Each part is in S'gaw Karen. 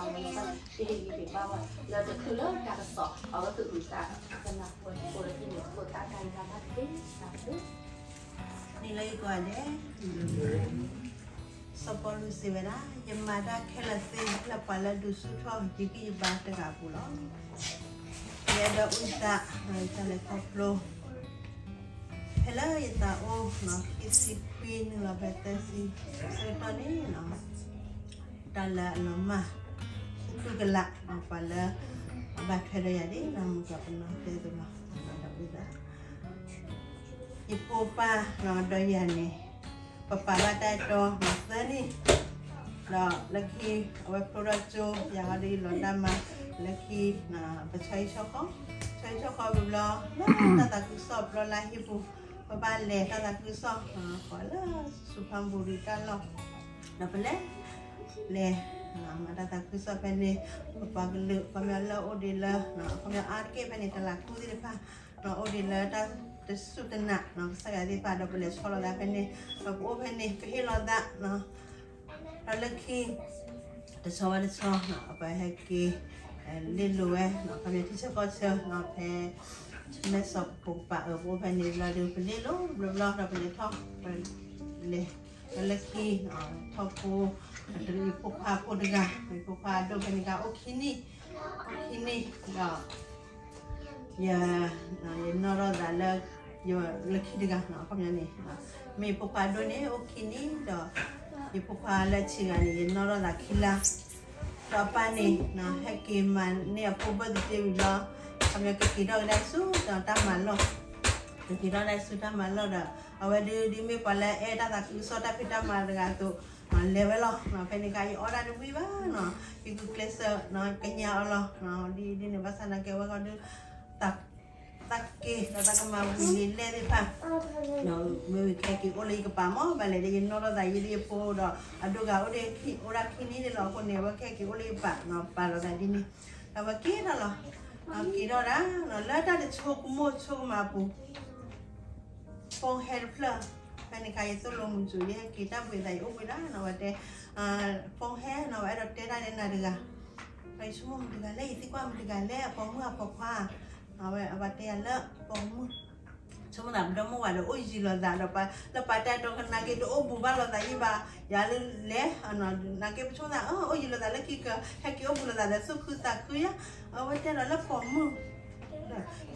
ကဟ့ၣ်ဂံၢ်ဟ့ၣ်ဘါဝဲ လၢတချုးလၢတၢ်ကစီၣ် အဝဲကအုၣ်သးကနၣ်ပှဲၤဖိလၢဟံၣ်န့ၣ် ဖိသၣ်တၢ်ဂံၢ်တၢ်ဘါတက့ၢ်. န့ၣ်လၢယကိးဂၤဒဲး စီၤပီလူးစံးဝဲဒၣ်, ယမၤတၢ်ခဲလၢာ်သ့လၢပှၤလၢအဒုးဆူၣ်ထီၣ်ယဂံၢ်ယဘါတဂၤအပူၤလီၤ. ယအဲၣ်ဒိးအုၣ်သး ယတၢ်လဲၤခီဖျိ ဖဲလၢယသးအိၣ် ခံဆံခွံနုာ်လီၤဖဲသၢဆံဆၢကတီၢ်န့ၣ် တၢ်လၢအလီၤမၢ် သူၣ်ခုကလး ပှၤလၢအဘၣ်ထွဲဒီးယၤဒ် မုၢ်ကီၤပနီၣ်တဲသိးလီၤ. ဒီးအုၣ်သး ယဖိခွါဒီးယၤန့ၣ် ပပာ်ဘၣ်တၢ်အဲၣ်တီသၢနံၣ် ဒီးလၢခံ အဝဲဖျိထီၣ်ကၠိ ယၤဟီဒ်ယလီၤတၢ်မၤ လၢခံ ပဆီဟံၣ်ဆီဃီ ဆီဟံၣ်ဆီဃီဘျီဘျီ လၢတၢ်သးခုကစီၣ်ပျီလၢဟံၣ်ပူၤ ပဘၣ်လဲၤတၢ်သးခုကစီၣ် ပှၤလၢစူၤဖးဘူရံၤတၢ်လီၢ် ဒီးပလဲၤ လဲၤ မၤတၢ်သးခုကစီၣ်ဖဲန့ၣ် ပပှၤကလုာ် ခီပညီလၢအိၣ်ဒံးလၢ ခီပညီအါတက့ၢ်ဖဲန့ၣ် တလးခူသ့ၣ်တဖၣ် အိၣ်ဒံးလၢတၢ်တစူၢ်တနာ် ကစၢ်ယွၤသ့ၣ်တဖၣ် ဒီးပလဲၤဆီလီၤသးဖဲန့ၣ် ဒီးပအိၣ်ဖဲန့ၣ် ပဟ့ၣ်လီၤသး ဒီးလၢခံ တဆီဘၣ်တဆီ ပဟဲက့ၤ လ့လိာ်ဝဲ ခီပညီထံဆၢကီၢ်ဆၢ ဖဲ မဲၢ်ဆီးပကပၤအၢ ပအိၣ်ဖဲန့ၣ်ဘျီဒီး ပလ့လိာ်ဘျီဘျီ ဒီးပလဲၤထီၣ် ပလဲၤ ဒီးလၢခံ ထီၣ်ဖိ ယဖိခွါဖိတဂၤ ယဖိခွါဒိၣ်ဖဲန့ၣ်ကအိၣ်ခံနံၣ် အိၣ်ခံနံၣ် ဒီး ယ ယနီၣ်ထီၣ်သးလၢ လၢခံတဂၤ ခီပညီန့ၣ် မ့ၢ်ယဖိခွါဒိၣ်န့ၣ် အိၣ်ခံနံၣ်ဒီး ယဖိခွါလၢအဆံးတဂၤန့ၣ် ယနီၣ်ထီၣ်သးခံလါ ဒီးအပၢ်န့ၣ် ဟဲက့ၤမၤန့ၢ်အဖိ birthday ဝံၤဘျီ ခီပညီကက့ၤထီၣ်ကဒါဆူဒီးတၢ်မၤလီၢ် ကက့ၤထီၣ်ကဒါဆူတၢ်မၤလီၢ်ဒီး အဝဲဒုးဒ်မ့ၢ်ပှၤလၢအဲၣ်တၢ်သးခုကစီၣ်တၢ်ဖံးတၢ်မၤတဂၤအသိး လဲၤဝဲလီၤ. ဖဲန့ၣ်ခါ ယအီၣ်ဒၣ်တဝံၣ်ဘၣ်နီၤ ယဂုာ်ကျဲးစၢး ကညးအီၤလီၤ. ဒ်ဒ်န့ၣ်ဘၣ်ဆၣ်နာ်က့ အဝဲဂီၢ်ဒုး သးက့ၤဒီးသးကမၤဝံၤလံာ်လဲၢ်သ့ၣ်တဖၣ် မ့ၢ်ဝံၤကဟဲက့ၤအိၣ်လၢယကပၤမ့ၢ် ဘၣ်လဲၣ်ဒီးယနီၣ်ထီၣ်သးယဲဒီးယဖိဒီး အဒိဂၤအိၣ်ဒၣ်ခံနံၣ်န့ၣ်လီၤ. အဃိန့ၣ် အဝဲကဟဲက့ၤအိၣ်လၢယကပၤ ပာ်လီၤသးဒ်န့ၣ် ဒီးအဝဲက့ၤထီၣ်လီၤ. က့ၤထီၣ်ဒၣ် လၢတၢ်တဆိကမိၣ်ဆိကမးအပူၤ phone ဟဲတဖျၢၣ် ဖဲန့ၣ်ခါ ယသိၣ်လိမုာ်စူၤ ယဟဲက့ၤတၢ်ဘှံးသး ယအိၣ်ဘှံးဒၣ်နီၤ ဝဲတဲ phone ဟဲနီၤ ဝဲအဲၣ်ဒိးတဲတၢ်ဒ်နၤတဂၤ ဒီးယဆိကမိၣ်မတၤတဂၤလဲၣ် ယသံကွၢ်မတၤတဂၤလဲၣ် အပိာ်မုၣ်အပိာ်ခွါ အဝဲအဝဲတဲယၤလၢပိာ်မုၣ် ဆိကမိၣ်သးပဒီမိၢ်ဝၤဒီးအိၣ်ယံၤလိာ်သးဒီး လၢပှၤတဲတီကနာ်က့ တအိၣ်ဘူးဘၣ်လိာ်သးယံၤဘၣ် ယၤလၢလဲၤ နာ်က့ပဆိကမိၣ်သး အိၣ်ယံၤလိာ်သးလၢခံက ဟဲက့ၤအိၣ်ဘူးလိာ်သးဒီးသူၣ်ခုသးခုယါ အဝဲတဲဒီးလၢပိာ်မုၣ်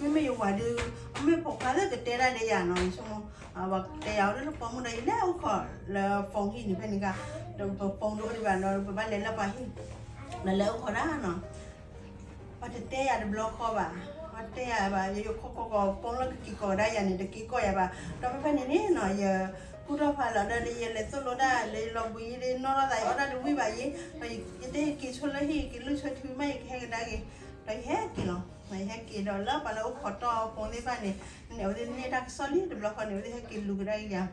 မ့မ့ၢ်ယဝၤဒုး အမ့ၢ်ပိာ်ခွါလၢကတဲတၢ်ဒီးယၤနီၤ ယဆိကမိၣ် ပှၤတဲယၤအိၣ်လၢပိာ်မုၣ်ဒီး ယလဲၤအိၣ်ခိးလၢ phone ဟံၣ်န့ၣ် ဖဲန့ၣ်ခါ ဒီးပ phone တအိၣ်ဒံးဘၣ်ဒီး ပဘၣ်လဲၤလၢပှၤဟံၣ် ဒီးလဲၤအိၣ်ခိးဒၣ်နီၤ ပှၤတတဲယၤတဘျီဃီဘၣ် ပှၤတဲယၤဘၣ် ယယိခိၣ်ခိၣ်ကီး phone လၢကက့ၤကိးကဒါယၤန့ၣ် တက့ၤကိးယၤဘၣ် ဒီးဖဲဖဲန့ၣ်န့ၣ်နီၤ ယကူၣ်ထီၣ်ဖးလီၤဒီး ယလဲၤသိၣ်လိတၢ် လၢယလီၤဘှံးယဒ့နီၣ်ထီၣ်သး ယအီၣ်တၢ်တဝံၣ်ဘၣ်ယံၤ ဒီးယတဲယက့ၤဆိလၢဟံၣ် ယက့ၤလုၢ်ဆိထံမး ယကဟဲကဒါက့ၤ ဒီးယဟဲက့ၤလီၤ ယဟဲက့ၤဒီးလၢပှၤလၢအိၣ်ခိးတီၢ်အ phone သ့ၣ်တဖၣ်န့ၣ် န့ၣ် အဝဲသ့ၣ်န့ၢ်တၢ်ကစီၣ်လံတဘျီဃီန့ၣ် အဝဲသ့ၣ်ဟဲက့ၤလူၤကဒါယၤ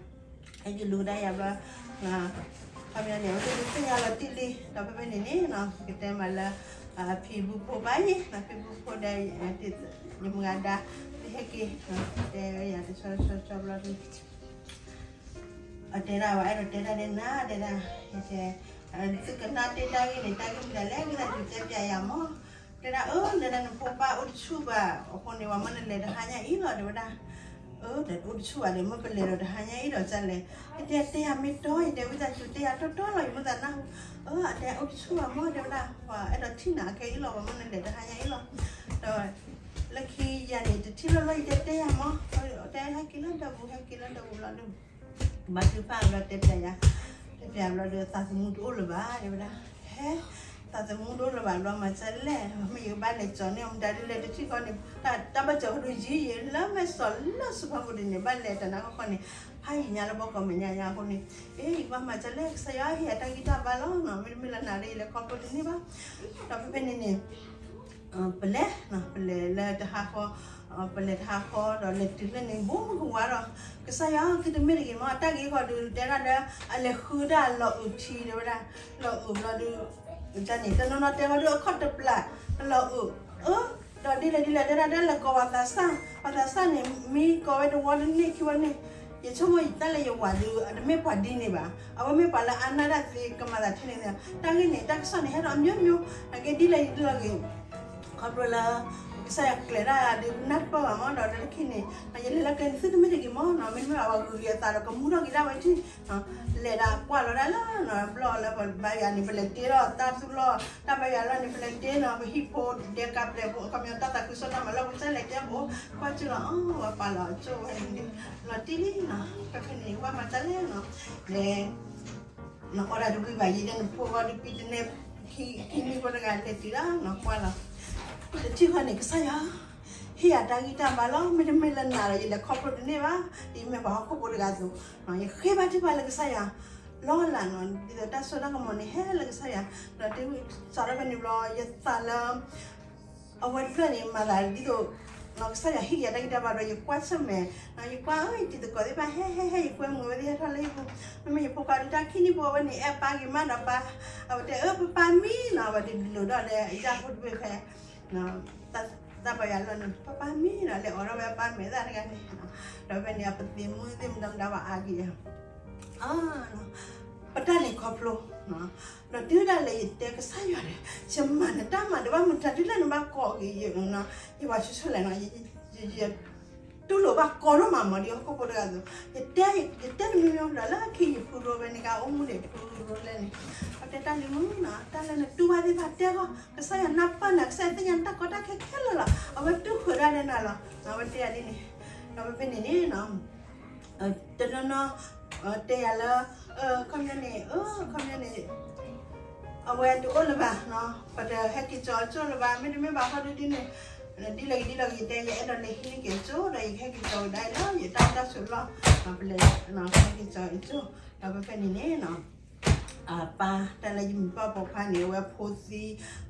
ဟဲက့ၤလူၤကဒါယၤဘျီ ခီပညီန့ၣ် အဝဲသ့ၣ်သ့ၣ်ညါလီၤတံၢ်လံ ဒီးဖဲဖဲန့ၣ်န့ၣ်နီၤ ကတဲမးလၢ ဖံဘူဖိဘၣ်ယံၤ ဖံဘူဖိဒီး ယမုၢ်ဂၤဒါ သ့ၣ်ဟဲက့ၤ တဲဝဲယၤတဆီဆီဆီဘျီဒုး အတဲဒၣ်ဝဲ အဲၣ်ဒိးတဲတၢ်ဒ်နၤ တဲဒၣ် ယတဲ သုကနၣ်တ့ၢ်တၢ်ဂ့ၢ်န့ၣ် တၢ်ဂ့ၢ်မနုၤလဲၣ် ဝံသးစူၤတဲပျးယၤမး တဲဒၣ်အၢ တဲဒၣ်နဖိခွါအိၣ်တဆူၣ်ဘၣ် အဃိန့ၣ် ပှၤမၢနလဲၤတဟါညါအံၤလီၤ တဲဝဲဒၣ် အၢ အိၣ်တဆူၣ်ဘၣ်ဒီး မ့ၢ်ပလဲၤဒီးတဟါညါအံၤဒီးကလဲၣ် ယတဲ တဲယၤမ့ၢ်တီ ယတဲဝံသးစူၤ တဲယၤတီတီလီၤ ယမ့ၢ်သးနၢ်ဟူ အၢ အတဲအိၣ်တဆူၣ်ဘၣ်မး တဲဝဲဒၣ် ပှၤအဲၣ်ဒိးထံၣ်နၤအခဲအံၤလီၤ ပှၤမၢနလဲၤတဟါညါအံၤလီၤ ဒီး လၢခံယၤန့ၣ် တထံၣ်လၢၤလီၤ ယတဲ တဲယၤမး တဲဟဲက့ၤလၢဒၢးပူၤ ဟဲက့ၤလၢဒၢးပူၤလီၤဒုး ဘါထုကဖၣ်ဘျီတဲပျးယၤ တဲပျးဘျီဒီး သးသမူတအိၣ်လၢၤဘၣ် တဲဝဲဒၣ် ဟဲ သးသမူတအိၣ်လၢၤဘၣ်ဘျီ မၤစၢၤလဲၣ် မ့ၢ်ယကဘၣ်လဲၤကၠီၤန့ၢ် မတၤဒုးလဲၤတထံၣ်ဃီန့ၣ် တၢ်ဘၣ်စၢၤဟီဒုးယံၤ ယလၢမဲာ်စီၤလၢစူၤဖးဘူဒုးန့ၣ် ဘၣ်လဲၤတၢ်နါခီဃီန့ၣ် ဖးယံာ်ညါလၢဘီကီးမဲာ်ညါညါအဃိန့ၣ် အ့ ယကဘၣ်မၤစၢၤလဲၣ် ကစၢ်ယွၤဟ့ၣ်ယၤတၢ်ဂံၢ်တၢ်ဘါလီၤနီၤ မ့တမ့ၢ်လၢနၤဒီး ယလဲၤခီဖျိတန့ၢ်ဘၣ် ဒီးဖဲဖဲန့ၣ်န့ၣ် ပလဲၤ ပလဲၤလၢတဟါဃီ ပလဲၤတဟါဃီဒီးလဲၤတုၤလၢန့ၣ် ဘိမုၢ်ကဝါဒီး ကစၢ်ယွၤသုတမ့ၢ်တဂ့ၤမး တၢ်ဂ့ၤဃီဒုးတဲဒၣ်ဒီး အလဲၤဃုဒၣ်လီၤအုးထံတဲဝဲဒၣ် လီၤအုးဘျီဒုး တၢ်န့ၣ် တနီၤနီၤတဲဃီဒုးအခီၣ်တပျၢ် လီၤအုး အၢ ဒီးဒ်လဲၣ်ဒ်လဲၣ်တဲဒၣ်ဒီး လဲၤကိးပှၤသးစၢ် ပှၤသးစၢ်န့ၣ် မ့ၢ်ကိးဝဲတဝီတန့ၢ်ခံဝီန့ၣ် ယဆိကမိၣ်တၢ်လၢယဝၤဒုး အတမ့ၢ်ပှၤဒ်န့ၣ်ဘၣ်. အဝဲမ့ၢ်ပှၤလၢအါနၢ်တၢ်သ့ ကမၤသးထဲန့ၣ်, တၢ်ဂ့ၢ်န့ၣ် တၢ်ကစီၣ်န့ၣ် ဟဲထီၣ်အမျိုးမျိုး, အကဲဒ်လဲၣ်ဒ်လဲၣ်ဂ့ၤ, ခီဖျိလၢ ကစၢ်ယွၤကျဲၤတၢ်ဒုး နၢ်တပၢၢ်ဘၣ်မး, ဒီးလၢခံန့ၣ် ယလဲၤလၢကျဲန့ၣ် သုတမ့ၢ်တဂ့ၤမးနီၤ, မ့တမ့ၢ်ဘၣ် အဝဲဂုာ်က့ၤအသးဒီးကမူထီၣ်က့ၤဒၣ်ဝဲထံၣ် လဲၤဒၣ်ကွၢ်လီၤဒၣ်လၢနီၤ ဘျီၣ်လၢပဘါယွၤန့ၣ် ပလဲၤတ့ထီၣ်တၢ်သူၣ်လီၢ်, တၢ်ဘါယွၤလီၢ်န့ၣ် ပလဲၤတ့နီၤ ပဟံၣ်ဖိဒဲကးပျဲၢ်ဖိ အခီပညီတၢ်သးခုကစီၣ်တၢ်မၤလီၢ် ပကစၢ်လဲၤကဲပအိၣ် ကွၢ်ကၢလီၤ အဝဲပာ်လီၤအကၠိဝဲန့ၣ် လီၤတံၢ်လံနီၤ ဖဲဖဲန့ၣ် ကွၢ်မၤတၢ်လဲၣ်နီၤ လဲၤ နအီၣ်ဒၣ်တဝံၣ်ဘၣ် ယဲဒၣ်နဖိဂီၢ်ဒုးပံတနဲ ခံနံၣ်ဖိတဂၤလဲၤတုၤလီၤနီၤ ကွၢ်လီၤ တထံၣ်ဃီန့ၣ် ကစၢ်ယွၤ ဟ့ၣ်ယၤတၢ်ဂံၢ်တၢ်ဘါလီၤ မ့တမ့ၢ်လၢနၤဒီး ယလဲၤခီဖျိတန့ၢ်ဘၣ် ဒ်မ့ၢ်ပှၤဟီၣ်ခိၣ်ဖိတဂၤအသိး ယဃ့ဘါထုကဖၣ်လၢကစၢ်ယွၤ လီၤလးနီၤ ဒ်သိးတၢ်စိတၢ်ကမီၤန့ၣ်ဟဲလၢကစၢ်ယွၤ ဒီးတုၤစးထီၣ်ဖဲန့ၣ်ဘျီ ယသးလၢ အဝဲတဖျၢၣ်န့ၣ် မၤသးဒ်သိး ကစၢ်ယွၤဟ့ၣ်က့ၤယၤတၢ်ဂံၢ်တၢ်ဘါဒီး ယကွၢ်ဆၢၣ်မဲာ် ယကွၢ် တံၤသကိးသ့ၣ်တဖၣ် ဟဲဟဲဟဲ ယကွဲမုာ်ဝဲသ့ၣ်ဟဲထီၣ်လၢယပူၤ မ့မ့ၢ်ယဖိခွါဒုးတၢ်ခံနံၣ်ဖိဝဲန့ၣ် အဲၣ်ပၢ်က့ၤမးဒီးပၢ် အဝဲတဲအၢ ပၢ်ပၢ်မံနီၤ အဝဲဒုးလိၤဒီးလၢယဖိတဘ့ၣ်ဖဲ တၢ်ဘါယွၤလီၢ်န့ၣ် ပၢ်ပၢ်မံနီၤ လဲၤအိးထီၣ်ဝဲအပၢ်မဲာ်သၣ်တဂၤန့ၣ် ဒီးဖဲန့ၣ် အပသံးမုၢ်သ့ၣ်မတၤမတၤဘၣ်အါက့ၤ ပတၢ်လဲၤခီဖျိ ဒီးတုၤဒၣ်လဲာ်ယတဲကစၢ်ယွၤန့ၣ် ယမၤနတၢ်မၤတဘၣ်မတၤဒ်လဲၣ်နဘၣ်ကိးက့ၤ ယဝၤဆိဆိလဲၣ်နီၤ တူၢ်လိာ်ဘၣ်ကိးထီၣ်မးမးဒီးဟီၣ်ခိၣ်ဖိတဂၤအသိး ယတဲတမံၤမံၤဒီးလၢခံယဖုရိဖဲန့ၣ်ကအိၣ်မူန့ၣ် ဖုရိလဲၣ်န့ၣ် အတဲတၢ်လံမုၢ်နီၤ တၢ်လၢနတူၢ်ဘၣ်သ့ၣ်တဖၣ်တဲထီၣ် ကစၢ်ယွၤနၢ်ပၢၢ်နၤ ကစၢ်ယွၤသ့ၣ်ညါနတၢ်ကီတၢ်ခဲခဲလၢာ်လီၤ အဝဲတူၢ်ဃုာ်ဒၣ်လၢနၤလီၤ အဝဲတဲယၤဒ်န့ၣ် ဒီးဖဲဖဲန့ၣ်န့ၣ် တနီၤနီၤ တဲယၤလၢ ခီပညီန့ၣ် ခီပညီန့ၣ် အဝဲတအိၣ်လၢၤဘၣ်နီၤ ပတဟဲက့ၤကၠီအကၠိလၢၤဘၣ် မ့တမ့ၢ်ဘၣ်ဃီဒုဒ်န့ၣ် ဒ်လဲၣ်ဂ့ၤဒ်လဲၣ်ဂ့ၤ ယတဲယအဲၣ်ဒိးလဲၤဟံးန့ၢ်က့ၤအကၠိ ဒီးယကဟဲက့ၤကၠီဝဲဒၣ်လၢယတၢ်အိၣ်တၢ်ဆိးလီၢ် ပလဲၤဟဲက့ၤကၠီအကၠိ ဒီးဖဲဖဲန့ၣ်န့ၣ်နီၤ အပၢ် တၢ်လၢယမံၤပၢ်ပိာ်ခွါန့ၣ် အဝဲဖိသံ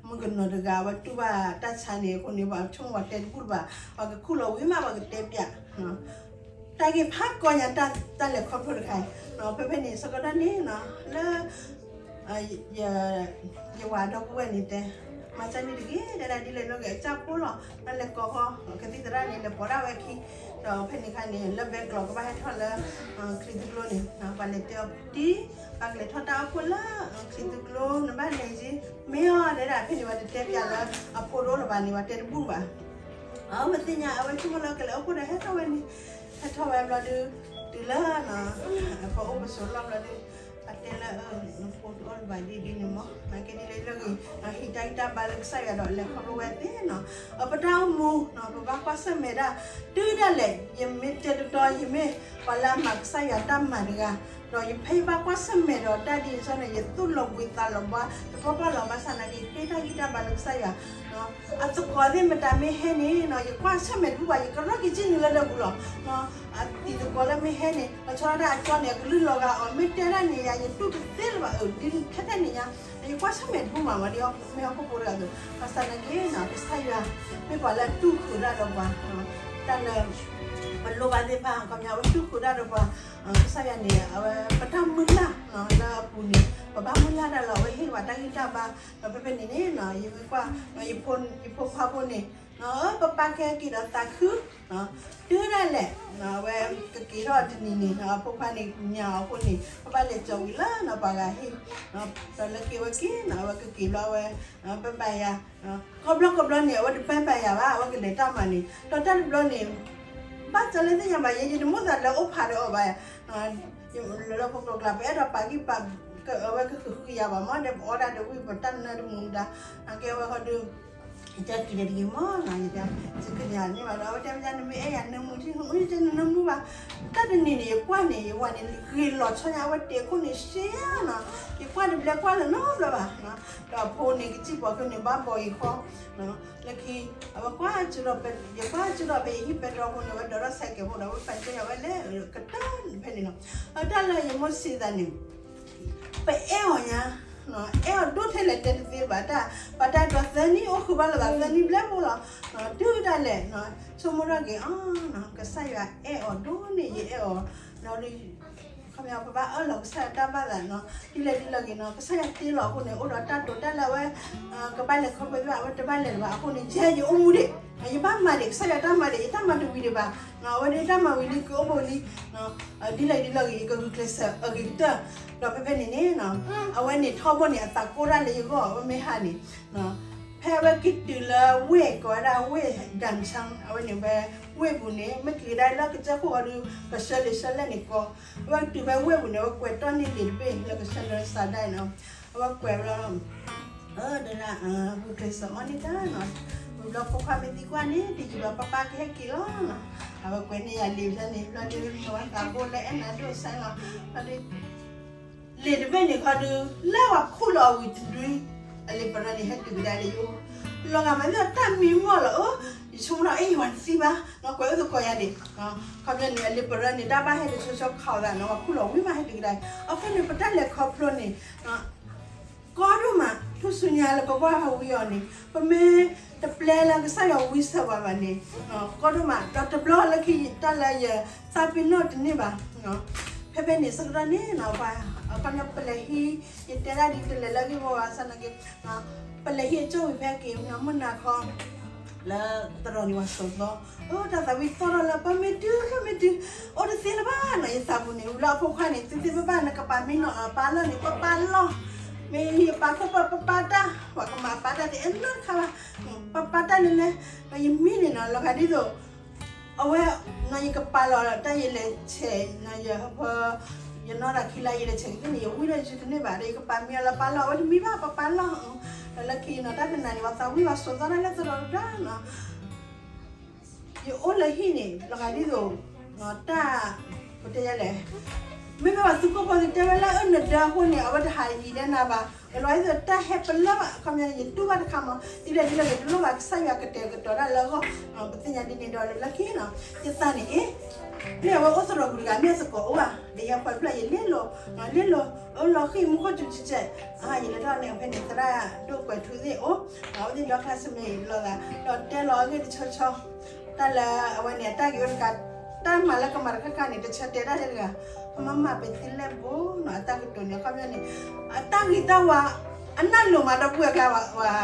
မုၣ်ကနီၤတဂၤ အဝဲတူၢ်ဘၣ်တၢ်ဆါန့ၣ်အဃိန့ၣ် ပှၤဆိကမိၣ်ပှၤတဲတဘူၣ်တဘၣ် ပှၤကခူၣ်လီၤဝံၤမး ပှၤကတဲပျး တၢ်ဂ့ၢ်ဖးကီညါ တၢ်လဲၤခီဖျိတခါအံၤ ဖဲဖဲန့ၣ် ဆၢကတီၢ်န့ၣ်နီၤ လၢ ယဝၤဒီပုၢ်ဝဲၢ်န့ၣ်တဲ မၤစၢ်န့ၣ်တဂ့ၤ တဲဒၣ်ဒ်လဲၣ်နီၢ်ဂ့ၤ အစၢ်ဖိလီၤ တၢ်လဲၤကိးဃီ ကသံၣ်သရၣ်န့ၣ် လဲၤပိာ်ဒၣ်ဝဲခံ ဒီးဖဲန့ၣ်အခါန့ၣ် လၢဘဲကျိးကဘၣ်ဟဲထီၣ်လၢ ချံသူကျိန့ၣ် ပှၤလဲၤတဲအီၤတံၢ် ပှၤကလဲၤထီၣ်တၢ်အိၣ်ဖှိၣ်လၢ ချံသူကျိ နဘၣ်လဲၤယ့ မ့ၢ်အီၤတဲဒၣ် ဖဲန့ၣ် ပှၤတတဲပျးလၢ အဖိတအိၣ်လၢၤဘၣ်န့ၣ် ပှၤတဲတဘူၣ်ဘၣ် အဝဲသ့ၣ်ညါ အဝဲဆိကမိၣ်လၢကလဲၤအိၣ်ဖှိၣ်ဒီးဟဲထီၣ်ဝဲန့ၣ် ဟဲထီၣ်ဝဲဘျီဒု တုၤလၢ ပအိၣ်ပဆိးလီၢ်ဘျီဒု အတဲလၢ နဖိတအိၣ်လၢၤဘၣ်ဒ်ဒ်န့ၣ်မး ကဲဒ်လဲၣ်လၢဂ့ၤ ဟံးတၢ်ဂံၢ်တၢ်ဘါလၢကစၢ်ယွၤဒီးလဲၤခီဖျိဝဲသ့ၣ်နီၤ ပတၢ်အိၣ်မူ ပဘၣ်ကွၢ်ဆၢၣ်မဲာ်ဒၣ် တုၤဒၣ်လဲာ် ယမ့ၢ်တဲတတီ ယမ့ၢ်ပှၤလၢအမၤကစၢ်ယွၤတၢ်မၤတဂၤ ဒီးယဖဲယဘၣ်ကွၢ်ဆၢၣ်မဲာ်ဒီးတၢ်ဒ်အံၤအသိးန့ၣ် ယသူၣ်လီၤဘှံးသးလီၤဘှါ တပီၢ်ပီၢ်လီၤ ဘၣ်ဆၣ်နာ်က့ ဟ့ၣ်တၢ်ဂံၢ်တၢ်ဘါလၢကစၢ်ယွၤ အသကိးသ့ၣ်မတၤမ့ၢ်ဟဲန့ၣ်နီၤ ယကွၢ်ဆၢၣ်မဲာ်တဘူၣ်ဘၣ် ယကရၢၢ်က့ၤက့ၤနုာ်လၢဒၢးပူၤလီၤ အတံၤသကိးလၢမ့ၢ်ဟဲန့ၣ် ပဆီဒၣ်တၢ်အကၠီန့ၣ် အကလုၢ်လီၤဂာ်အီၤ မ့ၢ်တဲဒၣ်န့ၣ်ယၤ ယတူၢ်တသ့လၢၤဘၣ် ဒ်ခဲထဲန့ၣ်ညါ ယကွၢ်ဆၢၣ်မဲာ်တဘူၣ်မးဝဲဒ်မ့ၢ်ဟီၣ်ခိၣ်ဖိတဂၤအသိး ဘၣ်ဆၣ်နာ်က့နီၤ ကစၢ်ယွၤ မ့ၢ်ပှၤလၢအတူၢ်ဃုာ်ဒၣ်ဒီးပှၤ တၢ်လၢ ပလိၣ်ဘၣ်သ့ၣ်တဖၣ် ခီပညီ အဝဲတူၢ်ဃုာ်ဒၣ်ဒီးပှၤ ကစၢ်ယွၤန့ၣ် အဝဲပတၢ်မုၢ်လၢ်လၢအပူၤန့ၣ် ပဘၣ်မုၢ်လၢ်တၢ်လီၤ အဝဲဟ့ၣ်ပှၤတၢ်ဂံၢ်တၢ်ဘါ ဒီးဖဲဖဲန့ၣ်န့ၣ် ယမ့ၢ်ကွၢ် ယဖိခွါဖိန့ၣ် ပပၢ်ကဟဲက့ၤဒီးသးခု တုၤဒၣ်လဲာ် အဝဲကက့ၤထီၣ်တနံၤန့ၣ် အဖိခွါန့ၣ် ညါအီၤအဃိန့ၣ် ပဘၣ်လဲၤကၠီၤဝံၤလၢနီၤ ပှၤဂၤဟ့ၣ် ဒီးလၢက့ၤဝဲက့ၤနီၤ အဝဲကက့ၤဘျီဝဲ ဘၣ်ဘၣ်ယၤ ကိးဘျီကိးဘျီန့ၣ် အဝဲတဘၣ်ဘၣ်ယၤဘၣ် အဝဲကလဲၤတၢ်မၤန့ၣ် ဒီးတၢ်တဘျီန့ၣ် ဘၣ်တၢ်လၢသ့ၣ်ညါဘၣ်ယဲ ယတမိၣ်သးလၢအိၣ်ဖးဒီးအီၤဘၣ် လၢလၢပကျိၤကျါ ပအဲၣ်ဒိးပာ်ဂံၢ်ပာ် အဝဲကဃုဃုယၤဘၣ်မ့ၢ်ဒီး ပအီၣ်ဒၣ်ဒီးဝံၣ်ပတၢ်နၢတမူဒါ ကဲဝဲဃီဒု ယတဲက့ၤတဂ့ၤမ့ၢ်နီၤ ယတဲ ယကညးန့ၢ်ဘၣ်ဒီး အဝဲတဲဝဲဒၣ် နမ့ၢ်အဲၣ်ယၤနၢမူထံၣ် ယတဲနနၢမူဘၣ် တၢ်တနံၤန့ၣ် ယကွၢ်န့ၣ် ယဝၤန့ၣ် ဂ့ၤလီၤဆီညါ အဝဲတဲခိၣ်န့ၣ် ရှဲနီၤ ယကွၢ်တဘျဲကွၢ်လၢၤနီတဘျီဘၣ် ဒီးအဖိန့ၣ် ကစံၣ်ပိာ်ကန့ၣ် ဘၣ်ဘီၣ်ဂ့ၤဃီ လၢခံ အဝဲကွၢ်ကဒီး ယကွၢ်ကဒီးဖဲယဟံၣ်ပဲတြီဖိန့ၣ် အဝဲဒိးထီၣ်ဆဲးကဲးဖိဒီး အဝဲပာ်ကဲယၤဝဲလဲၣ် ကတၢၢ်ဖဲန့ၣ်လီၤ အတၢ်လၢယမိၢ်စံးသးန့ၣ် ပအဲၣ်အီၤညါ အဲၣ်အီၤဒိၣ်ထဲလဲၣ်တဲတသ့ဘၣ်တၢ် ပှၤတၢ်ဒိးသၢနံၣ်အိၣ်ဃုာ်ဘၣ်လိာ်သးသၢနံၣ်ဘျဲၣ်ဖိလီၤ တုၤဒၣ်လဲာ် ဆိကမိၣ်ထီၣ်က့ၤအီၤ ကစၢ်ယွၤအဲၣ်အီၤဒိၣ်န့ၢ်ယအဲၣ်အီၤ ဒီး ခီပညီပဘၣ်အၢၣ်လီၤကစၢ်ယွၤတၢ်ဘၣ်သးနီၤ, ဒ်လဲၣ်ဒ်လဲၣ်ဂ့ၤနီၤ ကစၢ်ယွၤတ့လီၤအဃိန့ၣ် အိၣ်ဒီးတၢ်တိာ်တၢ်လၢအဝဲ ကဘၣ်လဲၤခီဖျိသ့ၣ်တဖၣ် အဝဲတဘၣ်လဲၤလၢၤဘၣ်အဃိန့ၣ် ယဲယအိၣ်မူဒံး, ယဘၣ်မၤဒံး ကစၢ်ယွၤတၢ်မၤဒံး ယတၢ်မၤတဝံၤဒံးဘၣ်, အဝဲဒၣ်တၢ်မၤဝံၤလံ ကအိၣ်ဘိလံ, ဒ်လဲၣ်ဒ်လဲၣ်ဂ့ၤ ယကဂုာ်ကျဲးစၢးအဂ့ၤကတၢၢ်, ဒီးဖဲဖဲန့ၣ်န့ၣ် အဝဲန့ၣ်ထီဘိန့ၣ် အသးကိၢ်ဒၣ်လၢယဂီၢ် အဝဲမ့ၢ်ဟးန့ၣ် ဖဲအဝဲက့ၤတုၤလၢဝ့ၢ်ကိးဝဲဒၣ်ဝ့ၢ်ဒၣ်ဆၣ် အဝဲန့ၣ်ဝဲ ဝ့ၢ်ပူၤန့ၣ် မ့ၢ်က့ၤကဒါလၢကစၢၢ်ခိၣ်ဃီဒုး ကဆှၢလံာ်ဆှၢလဲၢ်န့ၣ်ကီ, အဝဲတုၤဖဲဝ့ၢ်ပူၤန့ၣ် အဝဲကွဲးတီၢ်န့ၢ်လံာ်တဘ့ၣ်လၢကဆှၢလၢစးဒၣ်နီၤ, အဝဲကွဲးလီၤ ဒၣ် ဂုာ်ကျဲးစၢးအီၤန့ၣ်တၢ်နီၤ, ဝံၤဘျီဖိခွါမ့ၢ်သံကွၢ်န့ၣ် တယံာ်ဘၣ် ပၢ်ပၢ်ကဟဲက့ၤလီၤနီၤ, အဝဲကွဲးန့ၢ်ယၤလံာ်ဖဲန့ၣ် ဘျီဒုး မၤဝဲသးဘိလၢအဲၣ်နၤဒိၣ်စဲလီၤ, ဘျီဒုး လံာ်တဘ့ၣ်န့ၣ်ခီဒုး လၢပှၤခူၣ်လီၤအဝံၤတဒု အလံာ်ပရၢန့ၣ် ဟဲတုၤကဒါလၢယအိၣ်, လီၤဂာ်မးသ့ၣ်တၢ်မံမီၢ်လီၤ, အိ ယဆိကမိၣ်ထီၣ် အ့ၣ် ယဝၤနသံဘၣ်, ကွဲးအိၣ်သကိးယၤန့ၣ်, ခီပညီန့ၣ် အလံာ်ပရၢန့ၣ် တၢ်ဘၣ်ဟဲကဆှီဆှီခးအသးနီၤ ပှၤခူၣ်လီၤဝံၤမးဟဲတုၤကဒါ, အဃိန့ၣ် ပတၢ်လဲၤခီဖျိန့ၣ် ကီဒိၣ်မး ထူၣ်စုညါလၢပကွၢ်ဟးဝံအီၤန့ၣ် ပမ့ၢ်တပျဲလၢကစၢ်ယွၤဝံစၢၤပှၤဘၣ်န့ၣ် ကီဒိၣ်မး ဒီးတဘျီလၢခံတၢ်လၢယသးပ့ၤနီၣ်တန့ၢ်ဘၣ်, ဖဲဖဲန့ၣ်ဆၢကတီၢ်န့ၣ်နီၤ ပှၤ အခီပညီပလဲၤဟံး ယတဲဒၣ်ဒ်တလဲၤလၢဂ့ၢ်ဝီဘၣ် စၢနာ်က့ ပလဲၤဟံးအကၠိၣ်ဝံၤဖဲက့ၤ မုၢ်နၤခီ လၢသရိာ်န့ၣ် ပှၤစိာ်သီ, အိ တၢ်သးဝံၣ်သီၣ်ထီၣ်လၢ ပမ့ၢ်တုၤ ပမ့ၢ်တုၤ အိၣ်တသ့လၢၤဘၣ်နီၤ ယသးပူၤန့ၣ် ဝံၤလၢအဖိခွါန့ၣ် သ့သ့ဘၣ်ဘၣ် နကပာ်မ့ၢ်နီၤ ပာ်လီၢ်န့ၣ် ပပာ်လီၢ်, မ့ၢ်ယပာ်ခိၣ်ပာ် ပပာ်တၢ် ပှၤကမၤပာ်တၢ်သ့ အဲၣ်နီတခါဘၣ်, ပပာ်တၢ်လဲၤလဲၤ, ဒီးယမံန့ၣ်နီၤ လီၤဂာ်ဒ်သိး အဝဲ နီၤ ယကပာ်လီၤတၢ် ယလဲၤဆဲး ယဟၢဖၢ ယနီၢ်သးခံလါ ယလဲၤဆဲးကသ့ၣ်န့ၣ် ယဝံထီၣ်ယစုတန့ၢ်ဘၣ် ဒီးယကပာ်မံအီၤလၢပာ်လီၢ် အဝဲတမံဘၣ် ပပာ်လီၢ်, ဒီးလၢခံနီၤ တၢ်တနၤန့ၣ် ပှၤသးဝံၣ်ပှၤစိာ်သီၣ်တၢ်လၢသရိာ်တဒၣ်နီၤ ယအိၣ်လၢဟံၣ်န့ၣ် လီၤဂာ်ဒ်သိး တၢ် ပတဲယၤလဲၣ်, မ့မ့ၢ်ပှၤသုးခိၣ်ဖိသ့ၣ်တဲဝဲလၢ အၢ နဒၢအဃိန့ၣ် အဝဲတဟးယံၤဒဲးနၤဘၣ်, လီၤဂာ်ဒ်သိးတၢ်ဟဲပလၢၢ်ဘၣ် အခီပညီန့ၣ် ယတူၢ်ဘၣ်တခါမး ဒ်လဲၣ်ဒ်လဲၣ်ဂ့ၤ တလိၣ်ဘၣ်ကစၢ်ယွၤကတဲာ်ကတီၤတၢ်လၢအဂီၢ်, ပသ့ၣ်ညါဒ်န့ၣ်ဒီးလၢခံနီၤ ယသးန့ၣ်အ့ၣ် မ့ၢ်အဝဲအိၣ်သရိာ်ပူၤတဂၤ မ့ၢ်အသကိးအိၣ်ဧါ, ဒီးယဲပှၤတဖျၢၣ်ယလဲၤလိာ်, လဲၤလိာ် အၢ လီၤဃံၢ်မူခိၣ်စူၤစဲး, ယလဲၤထီၣ်န့ၣ်ဖဲန့ၣ် သရၣ်ဒိၣ်ကွဲးထူသ့ၣ်အိၣ်, အဝဲသ့ၣ်ဒီခါဆၢၣ်မဲာ်လိာ်သး ဒီးတဲလီၤအဂ့ၢ်တဆီဆီ, တၢ်လၢအဝဲန့ၣ် အတၢ်ဂ့ၤအိၣ်တခါ, တၢ်မၤလၢကမၤတခါခါန့ၣ် တဆၢတဲတၢ်ထဲတဂၤ, မၤမၤပသံလဲၣ်ဘိနီၤ အတၢ်ကတိၤန့ၣ် အခီပညီန့ၣ် အတၢ်ဂ့ၤတၢ်ဝါ အနၢ်လိၤမးဒီပုၢ်ဝဲၢ်ကျါ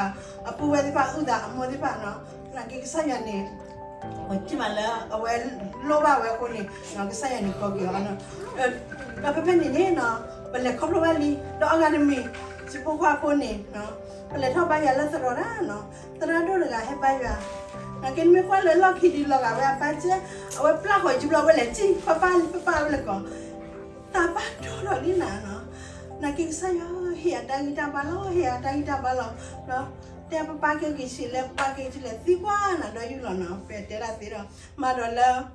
အပုၢ်ဝဲၢ်သ့ၣ်တဖၣ်အုၣ်သးအမိၢ်သ့ၣ်တဖၣ်နီၤ, သနာ်က့ကစၢ်ယွၤန့ၣ် ပထံၣ်မးလၢအဝဲလိၣ်ဘၣ်ဝဲအဃိန့ၣ် ကစၢ်ယွၤန့ၣ်ကိးက့ၤအီၤ, ဒီးဖဲဖဲန့ၣ်န့ၣ်နီၤ ပလဲၤခီဖျိဘၣ်လံ ဒီးအဂၤတမံၤ ယဖိခွါဖိန့ၣ် ပလဲၤထီၣ်ဘါယွၤလၢသရိာ်တၢ်နီၤ သရၣ်ဒိၣ်တဂၤဟဲဘါယွၤ, နာ်က့နမ့ၢ်ကွၢ်လၢလီၢ်ခံဒုးလီၤဂာ်ဝဲအပၢ်ကဲ, အဝဲပျၢ်ဃီၤယုဘျီဝဲလဲၤစံၣ် ပၢ်ပၢ်လံ ပၢ်ပၢ်ဝဲလဲၤကိး, တၢ်ဘၣ်ဒိလီၤလံနၤနီၤ, နာ်က့ကစၢ်ယွၤ ဟ့ၣ်အတၢ်ဂံၢ်တၢ်ဘါလီၤ ဟ့ၣ်အတၢ်ဂံၢ်တၢ်ဘါလီၤ, ဒီးတဲပၢ်ပၢ်ကဲက့ၤဆံးလဲၣ် ပၢ်ကဲက့ၤဆံးလဲၣ် သံကွၢ်နၤဒီးယုၢ်လီၤနီၤ ပတဲဒၣ်သ့ဒီး မၤဒီးလၢ လၢ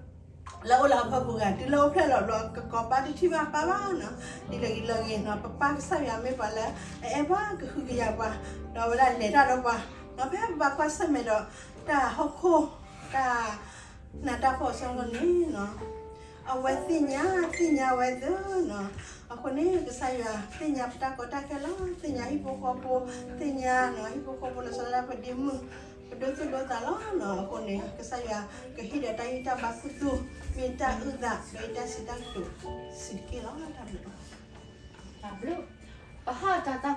အိၣ်လၢဟီၣ်ခိၣ်ပူၤဂၤ တုၤလၢအိၣ်ဖျဲၣ်လီၤဘျီ ကကိးပၢ်တထံၣ်ဘၣ်ပၢ်ဘၣ်နီၤ, ဒ်လဲၣ်ဂ့ၤလၢဂ့ၤနီၤ ပပၢ်ကစၢ်ယွၤမ့ၢ်ပှၤလၢ အအဲၣ်ပှၤကဟုကယာ်ပှၤ, ဒီးအဝဲဒၣ်လဲၤတၢ်ဒီးပှၤ, ဒီးဖဲပဘၣ်ကွၢ်ဆၢၣ်မဲာ်ဒီး တၢ်ဟီၣ်ခိၣ် တၢ် နးတၢ်ဖှီၣ်အဆၢကတီၢ်န့ၣ်နီၤ, အဝဲသ့ၣ်ညါ သ့ၣ်ညါဝဲသ့နီၤ, အဃိန့ၣ် ကစၢ်ယွၤသ့ၣ်ညါပတၢ်ကီတၢ်ခဲလီၤ, သ့ၣ်ညါဟံၣ်ဖိဃီဖိ, သ့ၣ်ညါနီၤ ဟံၣ်ဖိဃီဖိလီၤဆီဒၣ်တၢ် ပဒ့မုၣ်, ပဒိသူၣ်ဒိသးလီၤနီၤ, အဃိန့ၣ် ကစၢ်ယွၤကဟ့ၣ်ဒီးတၢ်ဂံၢ်တၢ်ဘါခူသူၣ်, မ့ၢ်တၢ်အုၣ်သး ဒီးတၢ်စံးတၢ်ကတိၤ စံးတက့ၢ်လီၤ, တၢ်ဘျုး, တၢ်ဘျုး, ပဟီၣ်တၢ်